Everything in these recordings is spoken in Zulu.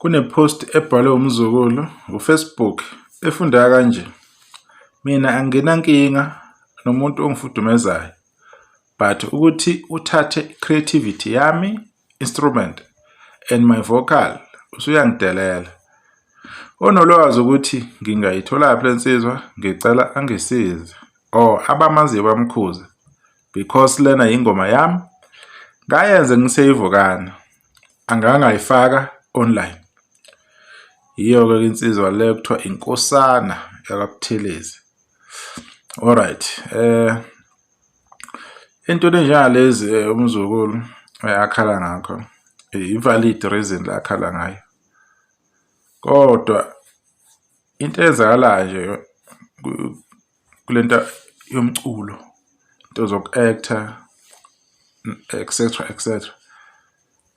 Kune-post ebhalwe umzukulu ku-Facebook efundeka kanje, mina anginankinga nomuntu ongifudumezayo but ukuthi uthathe creativity yami, instrument and my vocal usuyangidelela. Onolwazi ukuthi ngingayitholaphi le nsizwa ngicela angisize or abamaziyo bamkhuze because lena yingoma yami ngayenze ngiseyivukana angangayifaka online. Yiyo-ke insizwa le kuthiwa inkosana yakwaButhelezi. Alright, into enjengalezi umzukulu akhala ngakho i-valid reason la akhala ngayo. Kodwa into eyenzakalayo nje kulento yomculo, into zoku-act-a et cetera, et cetera.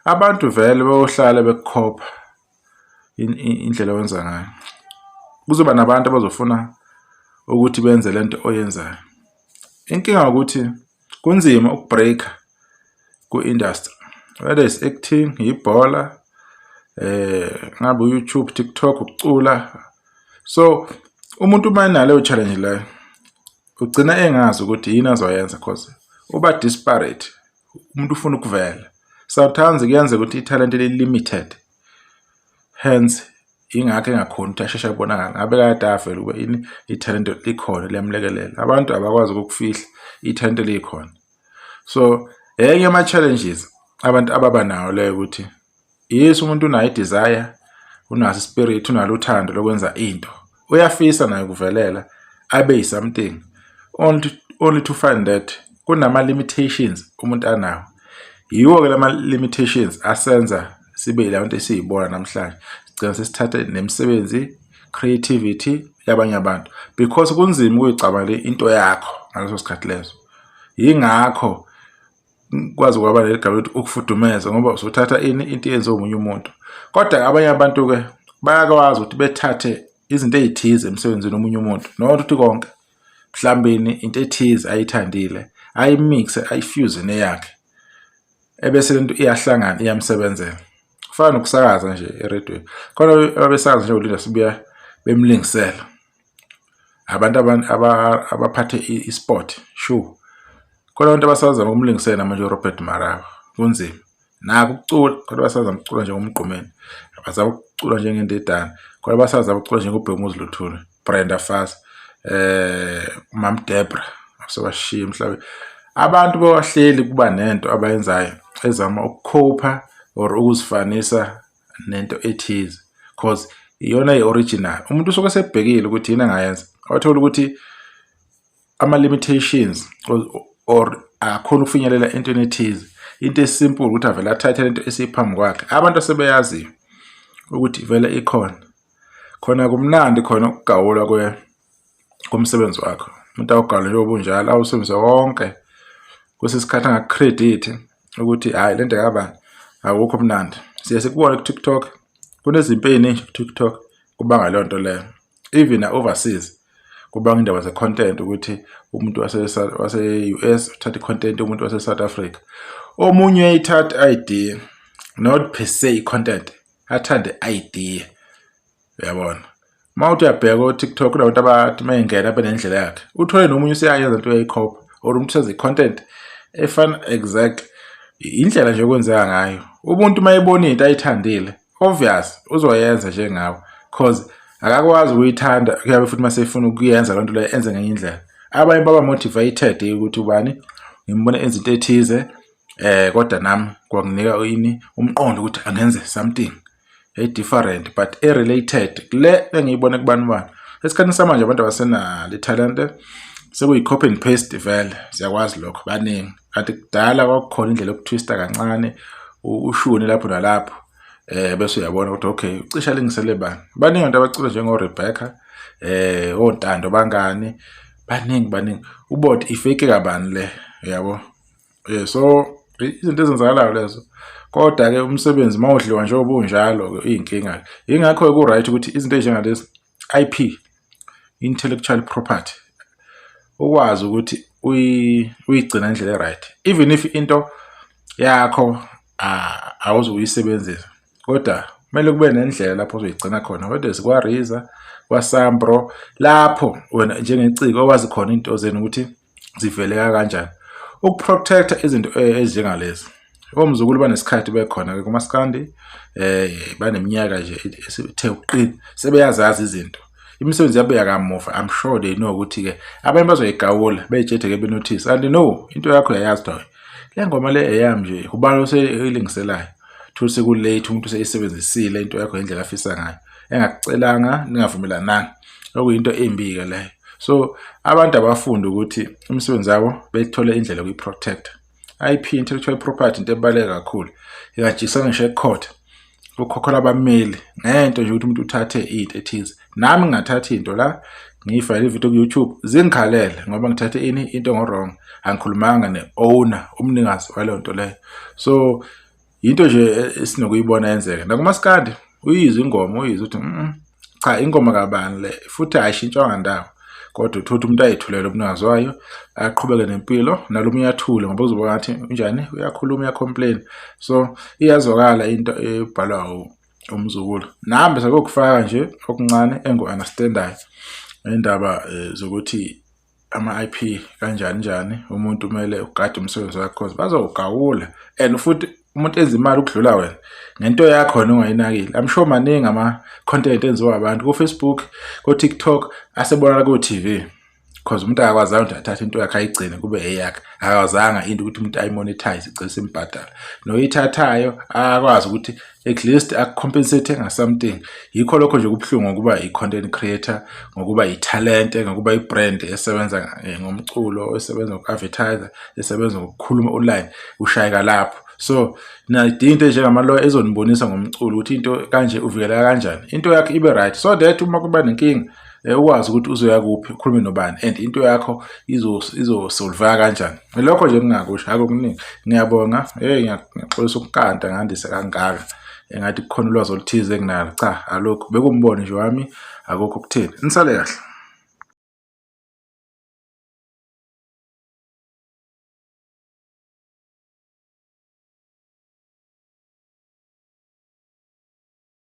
Abantu vele bayohlale bekukhopha indlela owenza ngayo. Kuzoba nabantu abazofuna ukuthi benze lento oyenzayo. Inkinga ukuthi kunzima uku-break-a ku-industry, whether it's acting, ibhola, ngabe u-YouTube, TikTok, ukucula. So umuntu uma enaleyo challenge leyo ugcina engazi ukuthi yini azoyenza cause uba desperate, umuntu ufuna ukuvela. Sometimes kuyenzeka ukuthi ithalente li-limited, hence ingakho engakhoni ukuthi asheshe abonakale. Ngabe kade avela ukuba ini ithalente likhona liyamlekelela. Abantu abakwazi ukukufihla ithalente likhona. So enye yama-challenges abantu ababa nawo leyo ukuthi yes, umuntu unayo i-desire, unaso i-spirit, unalo uthando lokwenza into, uyafisa naye ukuvelela abe yi-something, only to find that kunama-limitations umuntu anawo. Yiwo-ke lama-limitations asenza sibe yila nto esiyibona namhlanje, sigcina sesithathe nemisebenzi, creativity yabanye abantu because kunzima ukuyicabangela into yakho ngaleso sikhathi leso. Yingakho kwaze kwaba leli gama lokuthi ukufudumeza ngoba usuthatha ini into eyenziwe omunye umuntu. Kodwa abanye abantu-ke bayakwazi ukuthi bethathe izinto ey'thize emsebenzini womunye umuntu, not ukuthi konke, mhlawumbeni into ethize ayithandile ayi-mix-e ayi-fuse neyakhe ebese lento iyahlangana iyamsebenzela. Kufana nokusakaza nje erediyweni, khona ababesakaza njengoLinda Sibuya bemlingisela abantu abaphathe i-sport sure. Khona abantu abasazama ukumlingisela manje uRobert Marawa, kunzima. Nakho ukucula, khona abasazama ukucula njengoMgqumeni, abazama ukucula njengeNdidane, khona abasazama ukucula njengoBhekumuzi Luthuli, Brenda Fassie, uMam Debra asebashiya emhlabeni. Abantu bahleli kuba nento abayenzayo ezama ukukhopha or ukuzifanisa nento ethize cause iyona i-original. Umuntu usuke esebhekile ukuthi yini angayenza, wathola ukuthi ama-limitations or akakhoni ukufinyelela entweni ethize. Into e-simple ukuthi avele athathe lento esiphambi kwakhe, abantu asebeyaziyo ukuthi vele ikhona. Khona kumnandi khona ukugawulwa komsebenzi wakho, umuntu awugawule njengoba unjalo awusebenzise wonke, kwesinye isikhathi angaku-credit ukuthi hhayi lento kabani, akukho mnandi. Siye sikubone ku-TikTok, kunezimpi ey'ningi ku-TikTok kubanga leyo nto leyo. Even na-overseas kubanga indaba ze-content ukuthi umuntu wase-U_S uthatha i-content yomuntu wase-South Africa. Omunye uyayithatha i-idea, not per se i-content, athande i-idea, uyabona. Uma uthi uyabheka ko-TikTok kunabantu abathi uma engena abe nendlela yakhe, uthole nomunye useyayenza into uyayikhopha or umuntu usenza i-content efana exactly. Indlela nje okwenzeka ngayo. Umuntu uma ebona into ayithandile, obvious uzoyenza njengawe cause akakwazi ukuyithanda kuyabe futhi mase efuna ukuyenza loo nto leyo enze ngenye indlela. Abanye baba motivated ukuthi ubani ngimbona enza into ethize kodwa nami kwanginika ini umqondo ukuthi angenze something e-different but e-related kule engiyibona kubani bani. Esikhathini samanje abantu abasenalo ithalente, sekuyi-copy and paste vele, siyakwazi lokho baningi. Kanti kudala kwakukhona indlela yoku-twist-a kancane ushune lapho nalapho bese uyabona ukuthi okay ucishe alingisele bani. Baningi abantu abacula njengo-Rebecca, oNtando Bangani, baningi baningi. Ubone ukuthi i-fake kabani le, uyabo. So izinto ezenzakalayo lezo. Kodwa-ke umsebenzi uma udliwa njengoba unjalo-ke iy'nkinga-ke. Yingakho-ke ku-right ukuthi izinto ey'njengalezi I_P, intellectual property, ukwazi ukuthi uyigcine ngendlela e-right. Even if into yakho awuzukuyisebenzisa kodwa Kumele kube nendlela lapho ozoyigcina khona, whether it's kwa-RISA, kwa-SAMPRO, lapho wena njengeciko owazi khona into zenu ukuthi ziveleka kanjani. Uku-protect-a izinto ezinjengalezi. Omzukulu banesikhathi bekhona-ke kumaskandi, baneminyaka nje esithe ukuqina, sebeyazazi izinto. Imisebenzi yabo yakamuva, I'm sure they know ukuthi-ke abanye bazoyigawula bey'tshede-ke be-notice. Kanti no, into yakho uyayazi ukuthi le ngoma le eyami nje, ubani oseyilungiselayo? Uthole seku-late, umuntu useyisebenzisile into yakho ngendlela afisa ngayo, engakucelanga, ningavumelananga. Okuyinto embi-ke leyo. So abantu abafunde ukuthi imisebenzi yabo bethole indlela yokuyi-protect-a. IP, intellectual property, into ebaluleke kakhulu. Ingajikisana ngisho e-court, kukhokhelwa abameli ngento nje ukuthi umuntu uthathe into ethize. Nami ngingathatha into la ngiyifake ividiyo ku-YouTube zingikhalele ngoba ngithathe ini into ngo-wrong, angikhulumanga ne-owner, umnikazi waleyo nto leyo. So into nje esinokuyibona yenzeka. Nakumaskandi uyizwe ingoma, uyizwe ukuthi cha, ingoma kabani le, futhi ayishintshwanga ndawo. Kodwa uthole ukuthi umuntu ayithulele umnikazi wayo, aqhubeke nempilo, nalo omunye athule ngoba kuzoba ngathi unjani, uyakhuluma, uya-complain. So iyazwakala into ebhalwa umzukulu. Nami sekuyokufaka nje okuncane engiku-understand-ayo ngendaba zokuthi ama-IP kanjani njani, umuntu kumele ugade umsebenzi wakhe cause bazowugawula and futhi umuntu enza imali ukudlula wena ngento yakho wena ongayinakile. I'm sure maningi ama-content enziwa abantu ku-Facebook, ko-TikTok, asebonakala ko-TV cause umuntu akakwazanga ukuthi athathe into yakhe ayigcine kube eyakhe. Akakwazanga into ukuthi umuntu ayi-monetize igcine isimbhadala. Noyithathayo akakwazi ukuthi at least aku-compensate nga-something. Yikho lokho nje kubuhlungu ngokuba i-content creator, ngokuba ithalente, ngokuba i-brand esebenza ngomculo, esebenza ngoku-advertise, esebenza ngokukhuluma online, ushayeka lapho. So niyayidinga into enjengama-lawyer ezonibonisa ngomculo ukuthi into kanje uvikeleka kanjani, into yakho ibe right so that uma kuba nenkinga ukwazi ukuthi uzoya kuphi, ukhulume nobani and into yakho izo-solve-ka kanjani. Ilokho nje engingakusho, akukho okuningi. Ngiyabonga, hheyi, ngiyaxolisa ukukanta ngandise kangaka, engathi kukhona ulwazi oluthize enginalo. Cha, alukho, bekuwumbono nje wami, akukho okutheni. Nisale kahle.